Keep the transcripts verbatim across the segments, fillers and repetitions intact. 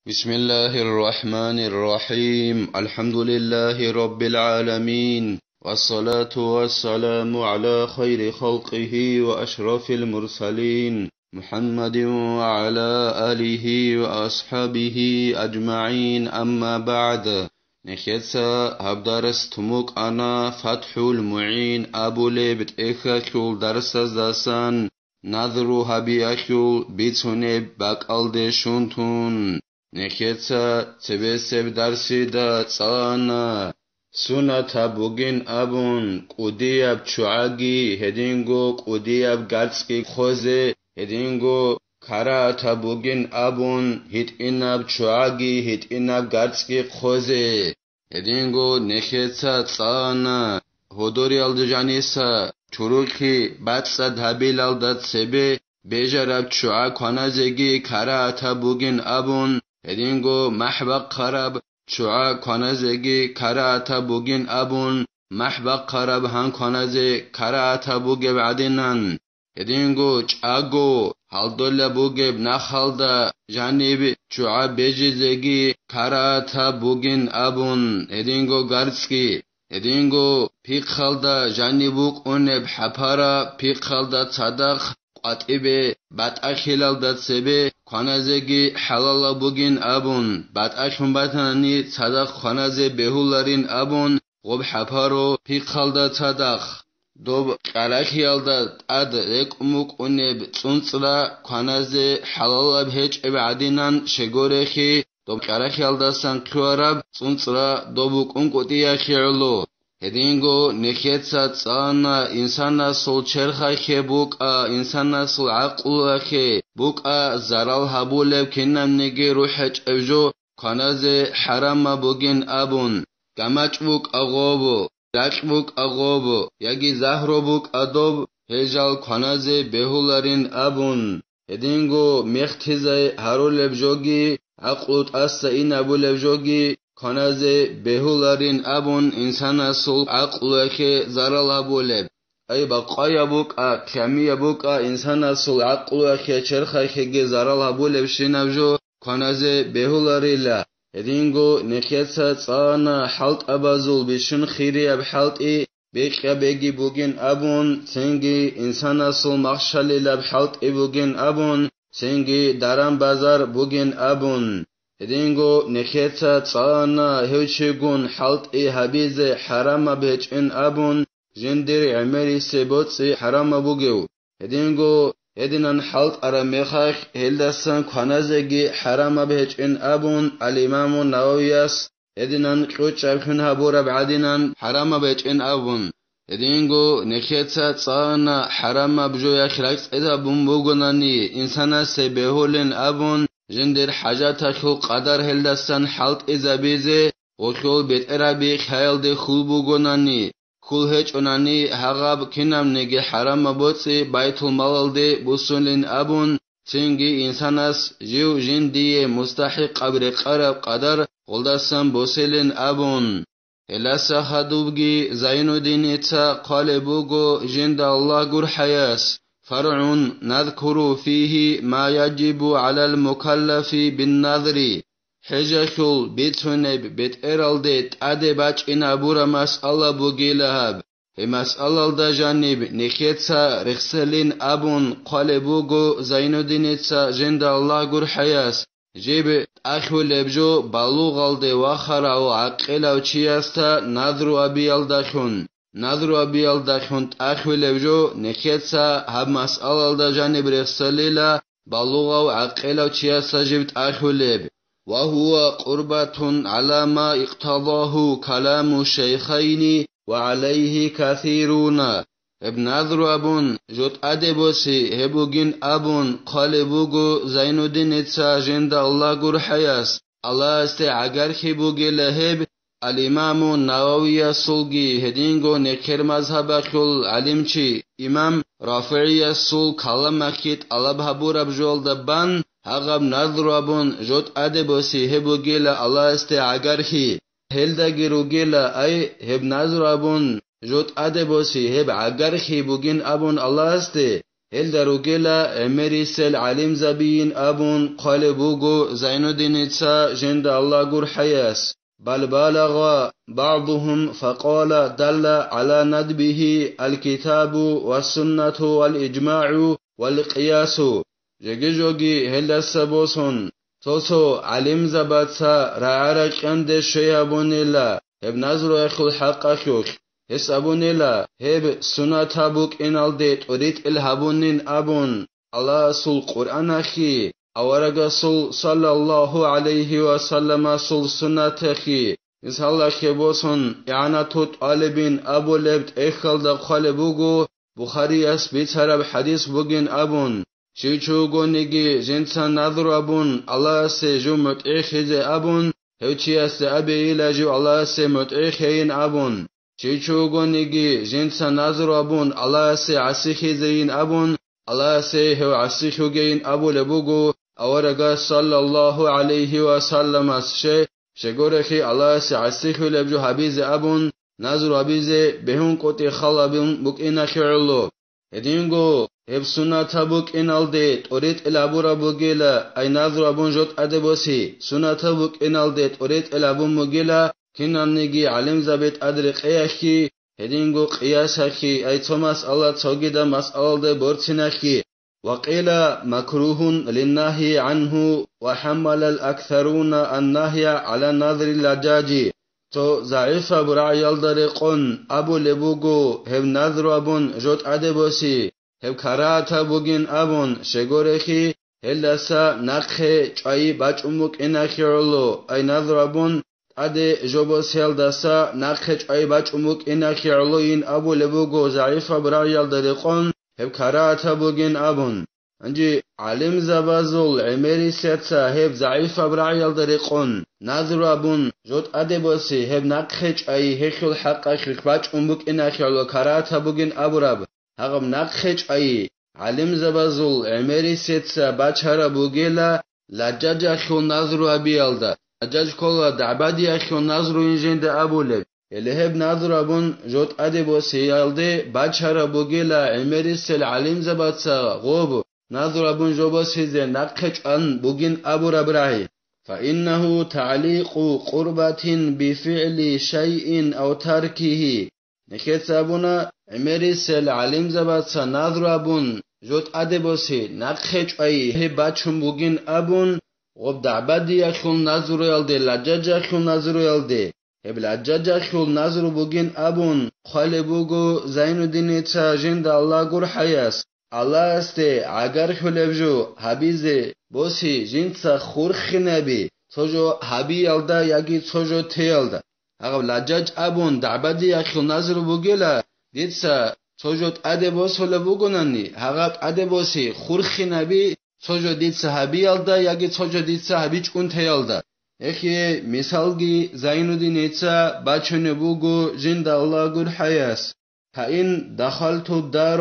بسم الله الرحمن الرحيم. الحمد لله رب العالمين. والصلاة والسلام على خير خلقه وأشرف المرسلين محمد وعلى آله وأصحابه أجمعين. أما بعد. Нехеца гьаб дарс тумукъана ФатхӀул МугӀин абулеб тӀехьалъул дарсаздасан, назру гьабиялъул бицунеб бакӀалде щун тун. Нехеца цебесеб дарсида цӀалана, сунатаб бугин абун, кӀудияб ччугӀаги гьединго кӀудияб гарцӀги хъозе, гьединго карагьатаб бугин абун, гьитӀинаб ччугӀаги гьитӀинаб гарцӀги хъозе. Гьединго нехеца цӀалана, гьодориялда жаниса чурухъи бацӀцӀад гьабилалда цебе бежараб ччугӀа кваназеги карагьатаб бугин абун, гьединго махӀ бахъараб ччугӀа кваназеги карагьатаб бугин абун, махӀ бахъараб гьан кваназе карагьатаб бугеб гӀадинан. Гьединго чӀаго гьалдолеб бугеб нахалда жаниб ччугӀа бежизеги карагьатаб бугин абун, гьединго гарцӀги, гьединго пихъалда жаниб букӀунеб хӀапара пихъалда цадахъ къватӀибе батӀахьилалда цебе кваназеги хӀалалаб бугин абун, батӀалъун батанани цадахъ кваназе бегьуларин абун, гъоб хӀапаро пихъалда цадахъ. Доб кьарахиялда тӀад рекӀун букӀунеб цӀунцӀра кваназе хӀалалаб гьечӀеб гӀадинан щегорехи, доб кьарахиялдасан хъуараб цӀунцӀра доб букӀун кӀутӀиялъе гӀоло. Гьединго нехеца цӀана инсанасул черхайхе букӀа, инсанасул гӀакълуяхе букӀа зарал гьабулеб кинабниги рухӀечӀеб жо кваназе хӀарамаб бугин абун, гамачӀ букӀа гъобу, ракь букӀа гъобу яги загьру букӀа доб, гьел жал кваназе бегьуларин абун, гьединго мехтизай гьарулеб жоги, гӀакълу тӀаса инабулеб жоги кваназе бегьуларин абун инсанасул гӀакълуяхе зарал гьабулеб. Ай бакъаяб букӀа, кьамияб букӀа инсанасул гӀакълуяхе черхайхеги зарал гьабулебщинаб жо кваназе бегьуларила. Гьединго нехеца цӀана хӀалтӀабазул бищун хирияб хӀалтӀи бекьа-беги бугин абун, цинги инсанасул махщалилаб хӀалтӀи бугин абун, цинги даран-базар бугин абун. Гьединго нехеца цӀана гьев чигун хӀалтӀи гьабизе хӀарамаб гьечӀин абун, жиндир гӀемерисе боцӀи хӀарамаб бугев. Гьединго гьединан хӀалтӀараб мехалъ, гьелдасан кваназеги хӀарамаб гьечӀин абун, ал-Имаму Нававияс гьединан кьучӀаб хӀун гьабураб гӀадинан хӀарамаб гьечӀин абун. Гьединго нехеца цӀана хӀарамаб жоялъ рацӀцӀизабун бугонани, инсанасе бегьулин абун, жиндир хӀажаталъул къадар гьелдасан хӀалтӀизабизе гъолъул бетӀерабихъ гьаялде хьул бугонани, хьул гьечӀонани гьагъаб кинабниги хӀарамаб боцӀи байтулмалалде буссунин абун, цинги инсанас жив жиндие мустахӀикъаб рекъараб къадар гъолдасан босилин абун. Гьелдаса хадубги Зайнуддиница хъвалеб буго жинда Аллагь гурхӀаяс: «Фаргъун надкуру фигьи ма яджибу гӀалал мукаллафи бин назри». ХӀежалъул бицунеб бетӀералде тӀаде бачӀинабураб масъала бугила гьаб. Гьеб масъалалда жаниб нехеца рехсалин абун хъвалеб буго Зайнуддиница жинда Аллагь гурхӀаяс, жиб тӀахьулеб жо балугъалде вахарав гӀакъилав чиясда назру абиялдалъун, назру абиялдалъун тӀахьулеб жо нехеца гьаб масъалалда жаниб рехсалила балугъав гӀакъилав чиясда жиб тӀахьулеб. «Ва гьува къурбатун гӀала ма икътадагьу каламу шайхайни ва гӀалайгьи касируна». Гьеб назру абун, жо тӀаде боси, гьеб бугин абун хъвалеб буго Зайнуддиница жинда Аллагь гурхӀаяс, Аллагьасде гӀагархи бугила гьеб, Ал-Имаму Нававиясулги гьединго нехер мазгьабалъул гӀалимчи имам РафигӀиясул каламалъе тӀалаб гьабураб жоялда бан гьагъаб назру абун жо тӀаде боси, гьеб бугила Аллагьасде гӀагархи. Гьелдаги ругила, ай, гьеб назру абун жо тӀаде боси, гьеб гӀагархи бугин абун Аллагьасде, гьелда ругела гӀемерисел гӀалимзабийин абун хъвалеб буго Зайнуддиница жинда Аллагь гурхӀаяс. بل بالغ بعضهم فقال دل على ندبه الكتاب والسنة والإجماع والقياس. Жеги-жоги гьелдаса босун, цо-цо гӀалимзабаца рагӀа-ракьанде щвей гьабунила гьеб назруялъул хӀакъалъулъ. Гьес абунила, гьеб сунат букӀиналде тӀоритӀел гьабунин абун, Аллагьасул Къуръаналъе, аварагасул саллаллагьу гӀалайгьи ва салламасул суннаталъе, мисалалъе босун, ИгӀанату ТӀалибин абулеб тӀехьалда хъвалеб буго, Бухарияс бицараб хӀадис бугин абун, чи чи вугониги жинца назру абун Аллагьасе жив мутӀигӀлъизе абун, гьев чиясда абейила жив Аллагьасе мутӀигӀлъейин абун. Чи чи вугониги жинца назру абун Аллагьасе гӀасихьизейин абун, Аллагьасе гьев гӀасихьугейин абулеб буго, аварагас саллаллагьу гӀалайгьи ва салламас щай, щегорехи Аллагьасе гӀасихьулеб жо гьабизе абун, назру гьабизе бегьун къотӀи халабун букӀиналъе гӀоло. Гьединго гьеб сунат букӀиналде тӀоритӀел гьабураб бугела, ай назру абун жо тӀаде боси, сунат букӀиналде тӀоритӀел гьабун бугела, киналниги гӀалимзаби тӀад рекъеялъе, гьединго къиясалъе, ай цо масъала цогидаб масъалалде борциналъе. وقيل مكروه للنهي عنه وحمل الأكثرون النهي على نذر اللجاج. Цо загӀипаб рагӀиялда рекъон абулеб буго гьеб назру абун жо тӀаде боси, гьеб карагьатаб бугин абун, щегорехи, гьелдаса нахъе чӀвай бачӀун букӀиналъе гӀоло, ай назру абун тӀаде жо босиялдаса нахъе чӀвай бачӀун букӀиналъе гӀолойин абулеб буго загӀипаб рагӀиялда рекъон гьеб карагьатаб бугин абун. Гьанже гӀалимзабазул гӀемерисеца гьеб загӀипаб рагӀиялда рекъон назру абун жо тӀаде боси, гьеб нахъе чӀвай гьелъул хӀакъалъулъ бачӀун букӀиналъе гӀоло карагьатаб бугин абураб. Гьаб нахъе чӀвай гӀалимзабазул гӀемерисеца бачараб бугела, лажаджалъул назру гьабиялда, лажадж ккола дагӀбадиялъул назруйин жинда абулеб. Гьеле гьеб назру абун жо тӀаде босиялде бачараб бугела гӀемерисел гӀалимзабаца гъоб назру абун жо босизе нахъе чӀван бугин абураб рагӀи. فإنه تعليق قربة بفعل شيء أو تركه. Нехеца абуна, гӀемерисел гӀалимзабаца назру абун, жо тӀаде боси, нахъе чӀвай гьеб бачун бугин абун, гъоб дагӀбадиялъул назруялде, лажаджалъул назруялде, гьеб лажаджалъул назру бугин абун, хъвалеб буго Зайнуддиница жинда Аллагь гурхӀаяс. Аллагьасде гӀагарлъулеб жо гьабизе боси жинца хурхинаби, цо жо гьабиялда яги цо жо теялда. Гьаб лажаджалъ абун дагӀбадиялъул назру бугела, дица цо жо тӀаде босулеб бугонани, гьаб тӀаде боси хурхинаби, цо жо дица гьабиялда яги цо жо дица гьабичӀун теялда. Гьехие мисалги Зайнуддиница бачунеб буго жинда Аллагь гурхӀаяс. فإن دخلت الدار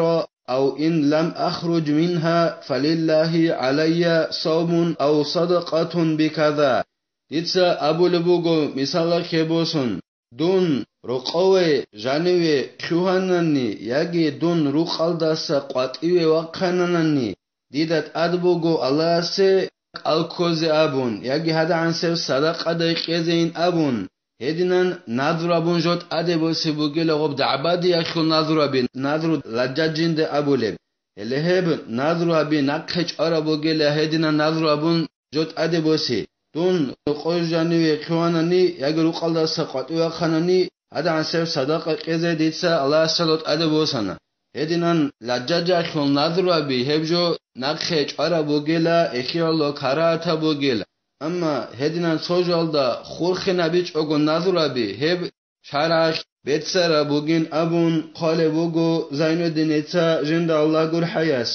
أو إن لم أخرج منها فلله علي صوم أو صدقة بكذا. Дица абулеб буго, мисалалъе босун, дун рокъове жаниве лъугьанани яги дун рукъалдаса къватӀиве вахъананани, дида тӀад буго Аллагьасе кӀал ккозе абун, яги гьадагӀансеб садакъадай кьезейин абун, гьединан назру абун жо тӀаде босе бугела гъоб дагӀбадиялъул назру абе, назру ладжаджинде абулеб. Гьеле гьеб назру абе нахъе чӀвараб бугела гьединан назру абун жо тӀаде босе. Дун къо жаниве лъугьанани яги рукъалдаса къватӀивахъанани, гьадагӀансеб садакъа кьезе дица Аллагьасда тӀаде босана. Гьединан ладжаджалъул назру абе гьеб жо нахъе чӀвараб бугела, эхиялъул карагьатаб бугела. Амма гьединан цо жоялда хурхинабичӀого назру абе гьеб шаргӀалъ беццараб бугин абун хъвалеб буго Зайнуддиница жинда Аллагь гурхӀаяс.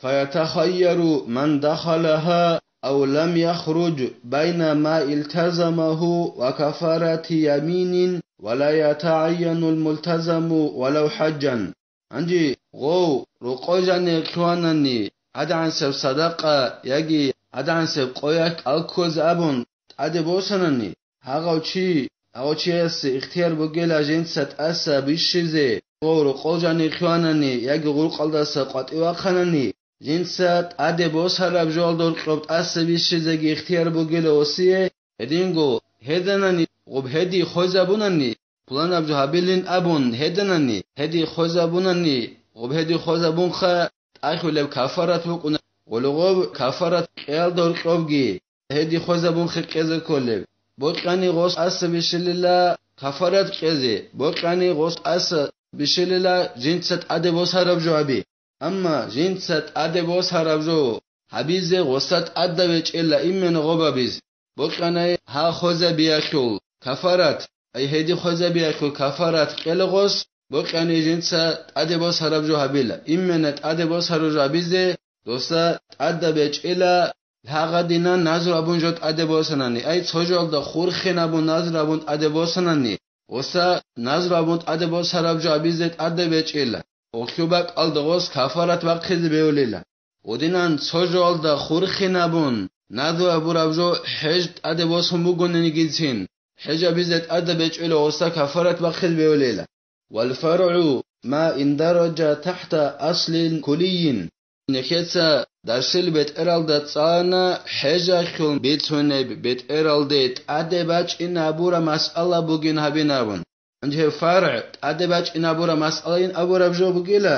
فيتخير من دخلها أو لم يخرج بين ما التزمه وكفارة يمين ولا يتعين الملتزم ولو حجا. Гьанже гъов рокъой жанир лъугьанани, гьадагӀансеб садакъа яги гьадагӀансеб къоялъ кӀал ккозе абун тӀаде босанани, гьагъав чи, гьагъав чиясе ихтияр бугела жинца тӀаса бищизе, гъов рокъов жанив хьванани яги гъуркъалдаса къватӀив вахъанани, жинца тӀаде босараб жоялда гьоркьоб тӀаса бищизеги ихтияр бугила гъосие, гьединго гьеданани, гъоб гьедин хвезабунани, пуланаб жо гьабилин абун гьеданани, гьедин хвезабунани, гъоб гьедин хвезабунха тӀахьулеб кафарат букӀуна, гъолгъоб кафарат кьеялда гьоркьобги гьедин хвезабунха кьезе кколеб. Бокьани гъос тӀаса бищилила кафарат кьезе, бокьани гъос тӀаса бищилила жинца тӀаде босараб жо гьаби. Амма жинца тӀаде босараб жо гьабизе гъоса тӀадаб гьечӀела имена гъоб гьабиз. Бокьанай гьа хвезабиялъул кафарат, ай гьедин хвезабиялъул кафарат кьела гъос, бокьани жинца тӀаде босараб жо гьабила. Имена тӀаде босараб жо гьабизе гъоса тӀадаб гьечӀела, гьагъадинан назру абун жо тӀаде босанани, ай цо жоялда хурхинабун назру абун тӀаде босанани, гъоса назру абун тӀаде босараб жо гьабизе тӀадаб гьечӀела, гъолъул бакӀалда гъос кафарат бахъизе бегьулила. Гъодинан цо жоялда хурхинабун назру абураб жо хӀеж тӀаде босун бугонигицин, хӀеж абизе тӀадаб гьечӀела гъоса кафарат бахъизе бегьулила. والفرع ما اندرج تحت أصل كلي. Нехеца дарсил бетӀералда цӀана хӀежалъул бицунеб бетӀералде тӀаде бачӀинабура масъала бугин гьабинабун. Гьанже фаргӀ тӀаде бачӀинабура масъалайин абураб жо бугила,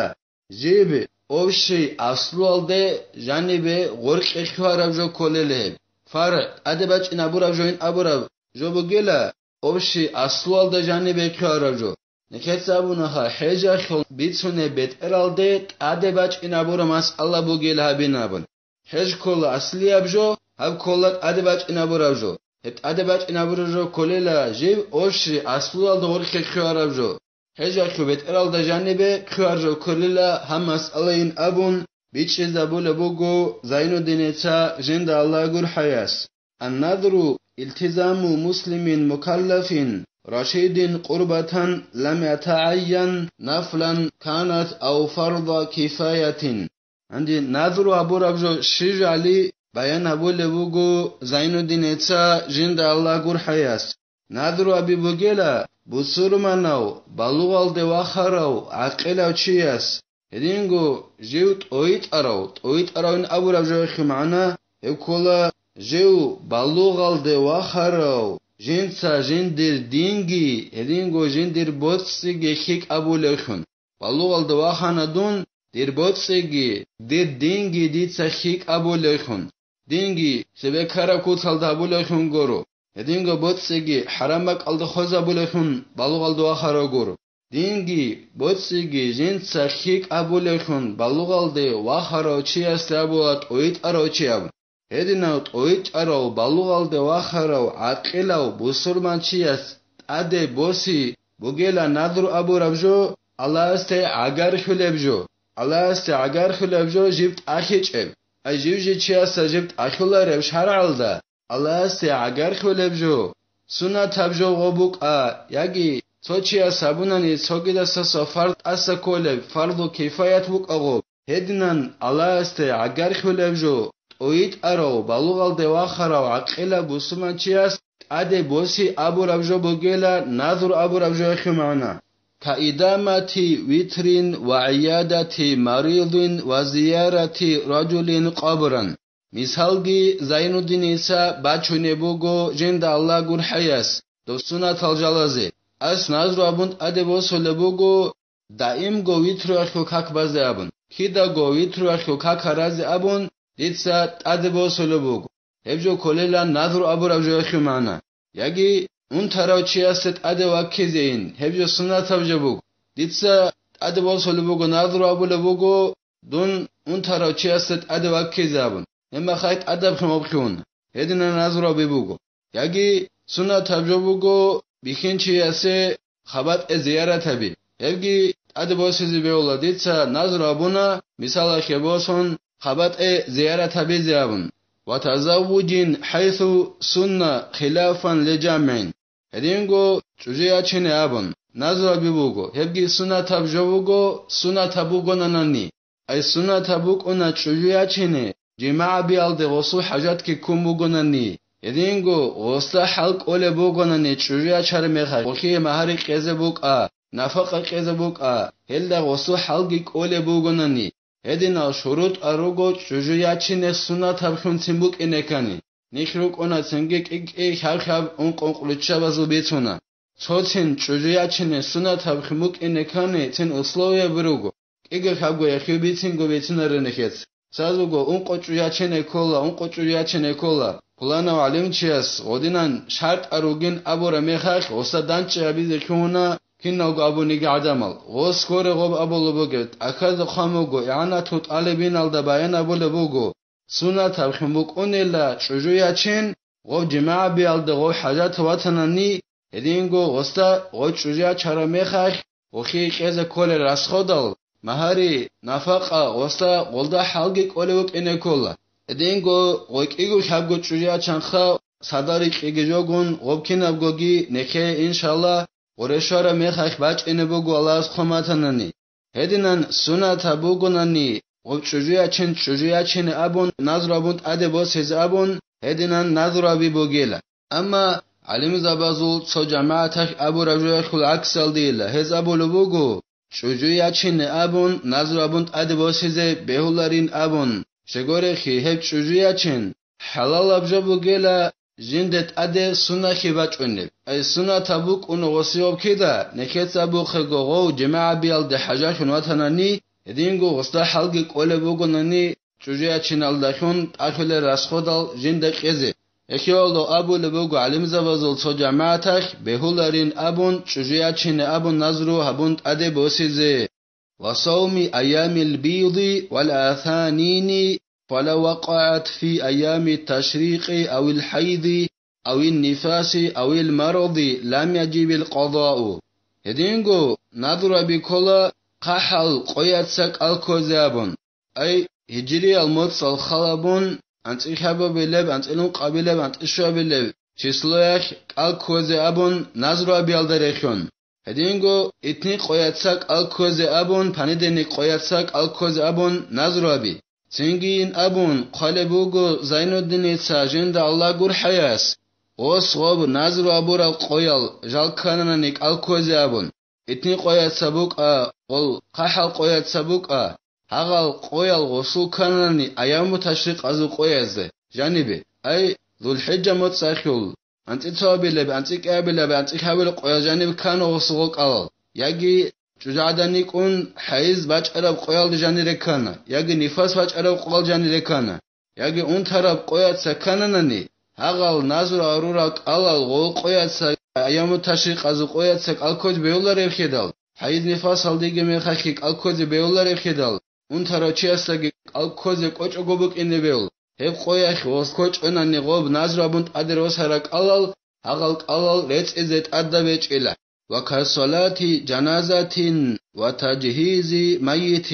жиб, общий аслуялде жанибе гъоркье хьвараб жо кколел гьеб. ФаргӀ тӀаде бачӀинабураб жоин абураб жо бугила, общий аслуялда жанибе хьвараб жо. Нехеца абунаха, хӀежалъул бицунеб бетӀералде тӀаде бачӀинабура масъала бугел гьабинабун. ХӀеж ккола аслияб жо, гьаб ккола тӀаде бачӀинабураб жо. Гьеб тӀаде бачӀинабураб жо кколела жив общий аслуялда гъоркье хьвараб жо. ХӀежалъул бетӀералда жанибе хьвар жо кколела гьаб масъалайин абун бичӀчӀизабулеб буго Зайнуддиница жинда Аллагь гурхӀаяс. النذر التزام مسلم مكلف رشيد قربة لم يتعين نفلا كانت أو فرض كفاية. Гьанже назру абураб жо щиб жали баян гьабулеб буго Зайнуддиница жинда Аллагь гурхӀаяс. Назру аби бугела бусурманав, балугъалде вахарав, гӀакъилав чияс, гьединго жив тӀойитӀарав, тӀойитӀаравин абураб жоялъе магӀна гьеб ккола, жив балугъалде вахарав, жинца жиндир динги, гьединго жиндир боцӀиги хьикъабулевлъун. Балугъалда вахана дун, дир боцӀиги, дир динги дица хьикъабулевлъун. Динги цебе ккараб куцалда гьабулевлъун гуро. Гьединго боцӀиги хӀарам бакӀалда хвезабулевлъун балугъалда вахарав гуро. Динги боцӀиги жинца хьикъабулевлъун балугъалде вахарав чиясда абула тӀойитӀарав чи абун. Гьединав тӀойитӀарав, балугъалде вахарав, гӀакъилав бусурманчияс тӀаде боси бугела назру абураб жо, Аллагьасде гӀагарлъулеб жо. Аллагьасде гӀагарлъулеб жо жиб тӀахьичӀеб. Ай жив-жив чиясда жиб тӀахьулареб шаргӀалда, Аллагьасде гӀагарлъулеб жо, суннатаб жо гъо букӀа, яги цо чияс гьабунани цогидасаса фард тӀаса кколеб, фарду кифаят букӀа гъо. Гьединан Аллагьасде гӀагарлъулеб жо, тӀойитӀарав, балугъалде вахарав гӀакъилаб бусурманчияс тӀаде боси абураб жо бугела назру абураб жоялъул магӀна. كإدامة وتر وعيادة مريض وزيارة رجل قبرا. Мисалги, Зайнуддиница бачунеб буго жинда Аллагь гурхӀаяс доб сунатал жалазе. Ас назру абун тӀаде босулеб буго, даимго витруялъул как базе абун, кидаго витруялъул как гьаразе абун, дица тӀаде босулеб буго. Гьеб жо кколела назру абураб жоялъул магӀна. Яги унтарав чиясда тӀаде ваккизейин, гьеб жо суннатаб жо буго. Дица тӀаде босулеб буго, назру абулеб буго, дун унтарав чиясда тӀаде ваккизе абун, гьеб мехалъ тӀадаб хъимаб хъуна, гьединан назру абулеб буго. Яги суннатаб жо буго бихьинчиясе хабатӀе зияратаби, гьебги тӀаде босизе бегьула, дица назру абуна, мисалалъе босун, хабатӀе зияратабизе абун. وتزوج حيث سن خلافا لجمع. Гьединго чӀужу ячине абун, назру абулеб буго, гьебги суннатаб жо буго, суннатаб бугонанани. Ай суннатаб букӀуна чӀужу ячине, жимагӀ биялде гъосул хӀажатги ккун бугонани. Гьединго гъосда хӀал кӀолеб бугонани чӀужу ячараб мехалъ гъолъие магьари кьезе букӀа. нафакъа кьезе букӀа, гьелда гъосул хӀалги кӀолеб бугонани, гьединал шурутӀал руго чӀужу ячине суннатаблъунцин букӀине ккани, нилъ рукӀуна цинги кӀикӀкӀи хьаб-хьаб ункъо-ункъо руччабазул бицуна. Цоцин чӀужу ячине суннатаблъун букӀине ккани цин условияби руго, кӀиго хьабго яхъуб бицинго бицунарин нехец. Цазуго ункъо чӀужу ячине ккола, ункъо чӀужу ячине ккола. Пуланав гӀалимчияс гъодинан шартӀал ругин абураб мехалъ, гъоса данчӀи гьабизе лъугьуна киналго абуниги гӀадамал. Гъос горе гъоб абулеб бугеб, тӀахьазда хъван буго, игӀанатул тӀалибиналда баян абулеб буго, суннатаблъун букӀунела чӀужу ячин, гъов жимагӀабиялда гъов хӀажат ватанани, гьединго гъосда гъой чӀужу ячараб мехалъ, гъохие кьезе кколел расходал, магьари, нафакъа, гъосда гъолда хӀалги кӀолев вукӀине ккола. Гьединго гъой кӀиго хьабго чӀужу ячанха, садарикьиги жогун, гъоб кинабгоги нехее, иншалла, гъоре щвараб мехалъ бачӀине буго Аллагьас хъван батанани. Гьединан суннатаб бугонани, гъоб чӀужу ячин чӀужу ячине абун, назру абун тӀаде босизе абун, гьединан назру гьаби бугела. Амма гӀалимзабазул цо жамагӀаталъ абураб жоялъул гӀаксалдейила, гьез абулеб буго, чӀужу ячине абун, назру абун тӀаде босизе бегьуларин абун, щегорехъи гьеб чӀужу ячин, хӀалалаб жо бугела, жинде тӀаде суннахъе бачӀунеб. Ай суннатаб букӀун гъосияб кида, нехеца абухъего гъов жимагӀабиялде хӀажалъун ватанани, гьединго гъосда хӀалги кӀолеб бугонани, чӀужу ячиналдалъун тӀалъулел расходал жинда кьезе. Эхиялда абулеб буго гӀалимзабазул цо жамагӀаталъ, бегьуларин абун, чӀужу ячине абун назру гьабун тӀаде босизе. وصوم أيام البيض والآثانين، فلو وقعت في أيام التشريق أو الحيض أو النفاس أو المرض لم يجب القضاء. Гьединго назру гьаби ккола хъахӀал къояца кӀал ккозе абун, ай, гьижриял моцӀал халабун, анцӀила хьабабилеб, анцӀила ункъабилеб, анцӀила щуабилеб числоялъ кӀал ккозе абун назру гьабиялда рехьун. Гьединго итни къояца кӀал ккозе абун, понедельник къояца кӀал ккозе абун назру гьаби. Цинги ин абун хъвалеб буго Зайнуддиница жинда Аллагь гурхӀаяс, гъос гъоб назру абурал къоял жал ккананани кӀал ккозе абун. Итни къояца букӀа, гъол хъахӀал къояца букӀа, гьагъал къоял гъосул ккананани аяму ташрикъазул къоязде жанибе, ай, ЗулхӀиджа моцӀалъул анцӀила цоабилеб, анцӀила кӀиабилеб, анцӀила хьабилеб къоял жаниб ккана гъосул гъокӀалал, яги чӀужугӀаданикӀун хӀайз бачӀараб къоялде жанире ккана, яги нифас бачӀараб къоял жанире ккана, яги унтараб къояца ккананани, гьагъал назру гьарурал кӀалал гъол къояца, аяму ташрикъазул къояца кӀал ккозе бегьулареб хедал, хӀайз-нифасалдеги мехалъги кӀал ккозе бегьулареб хедал, унтарав чиясдаги кӀал ккозе кӀочӀого букӀине бегьул. Гьеб къоялъ гъос кочӀонани гъоб назру абун тӀаде росарал кӀалал, гьагъал кӀалал рецӀизе тӀадаб гьечӀила. وكصلاة جنازة وتجهيز ميت.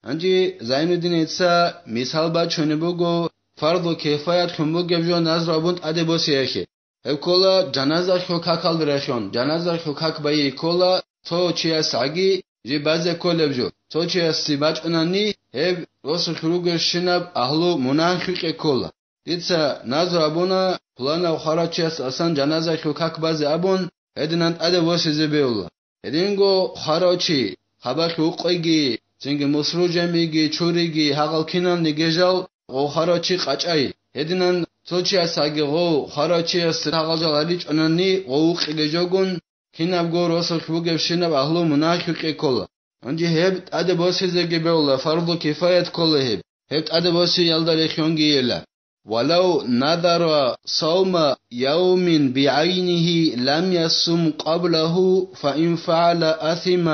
Гьанже Зайнуддиница мисал бачунеб буго фарзу кифаятлъун бугеб жо назру абун тӀаде босиялъе. Гьеб ккола жаназалъул какалда рахьун, жаназалъул как байи ккола цо чиясгӀаги жиб базе кколеб жо, цо чиясе бачӀунани гьеб росулъ ругелщинаб агьлу мунагьалъукье ккола. Дица назру абуна, пуланав хварав чияс асан жаназалъул как базе абун, гьединан тӀаде босизе бегьула. Гьединго хварав чи, хабалъ вукъойги, цинги мусру жемиги, чуриги, гьагъал киналниги жал гъов хварав чи къачӀай. Гьединан цо чиясаги гъов хварав чияс гьагъал жал гьаричӀонани гъов вукъизе жогун, кинабго росулъ бугебщинаб агьлу мунагьалъукье ккола. Гьанже гьеб тӀаде босизеги бегьула, фарзу кифаят ккола гьеб. Гьеб тӀаде босиялда рехьонги ела. ولو نذر صوم يوم بعينه لم يصم قبله فإن فعل أثم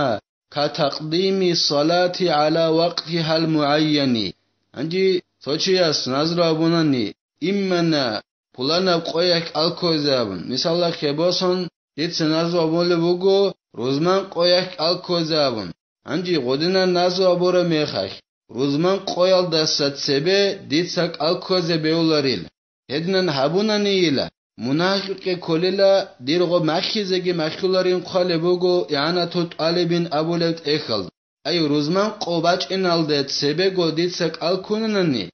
كتقديم الصلاة على وقتها المعين. Гьанже цо чияс назру абунани, имана пуланаб къоялъ кӀал ккозе абун, мисалалъе босун, дица назру абулеб буго рузман къоялъ кӀал ккозе абун. Гьанже гъодинан назру абураб мехалъ, рузман къоялдаса цебе дица кӀал ккозе бегьуларил. Гьединан гьабунанийила, мунагьалъукье кколила, дир гъоб махьизеги махьуларин хъвалеб буго игӀанатул тӀалибин абулеб тӀехьалда. Ай, рузман къо бачӀиналде цебего дица кӀал ккунанани,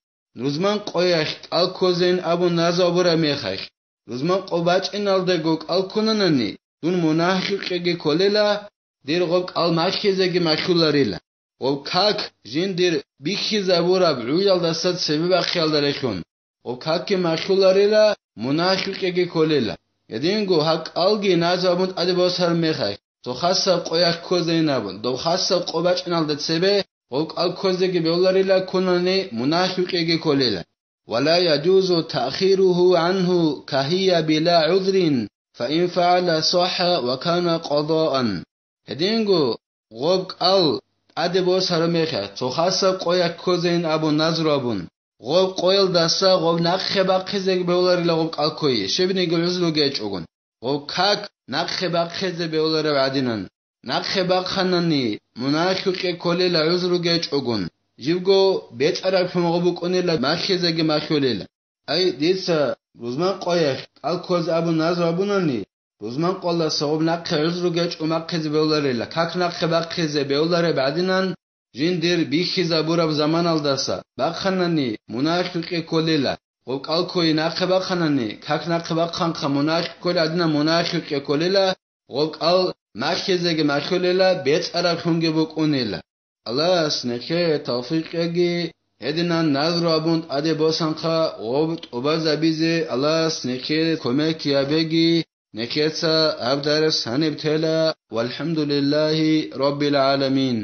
рузман къоялъ кӀал ккозейин абун назру абураб мехалъ, рузман къо бачӀиналдего кӀал ккунанани, дун мунагьалъукьеги кколила, дир гъоб кӀал махьизеги махьуларила. Гъоб как жиндир бихьизабураб гӀуялдаса цебе бахъиялда релълъун, гъоб какги махьуларила мунагьикъеги кколила. Гьединго гьаб кӀалги назру абун тӀаде босараб мехалъ, цо хасаб къоялъ ккозейин абун, доб хасаб къо бачӀиналда цебе гъоб кӀал ккозеги бегьуларила ккунани мунагьикъеги кколила. ولا يجوز تأخيره عنه كهي بلا عذر، فإن فعل صح وكان قضاء. Гьединго гъоб кӀал тӀаде босараб мехалъ, цо хасаб къоялъ ккозейин абун назру абун, гъоб къоялдаса гъоб нахъе бахъизе бегьуларила гъоб кӀал ккойи, щибниги гӀузру гьечӀогун. Гъоб как нахъе бахъизе бегьулареб гӀадинан, нахъе бахъанани, мунагьикъе кколила гӀузру гьечӀогун, живго бецӀараб хӀумагъу букӀунила махьизеги махьулила. Ай, дица рузман къоялъ кӀал ккозе абун назру абунани, рузман къоялдаса гъоб нахъе гӀузру гьечӀо махъизе бегьуларила, как нахъе бахъизе бегьулареб гӀадинан, жиндир бихьизабураб заманалдаса бахъанани, мунагьикъе кколила, гъоб кӀал ккойи нахъе бахъанани, как нахъе бахъанха мунагьикъ кколел гӀадинан мунагьикъе кколила, гъоб кӀал махьизеги махьулила, бецӀараб хӀумги букӀунила. Аллагьас нехее тавфикъ кьеги, гьединан назру абун тӀаде босанха гъоб тӀубазабизе Аллагьас нехее кумек гьабеги, нехеца гьаб дарс гьаниб тела, валхӀамдулиллагьи раббил гӀаламин.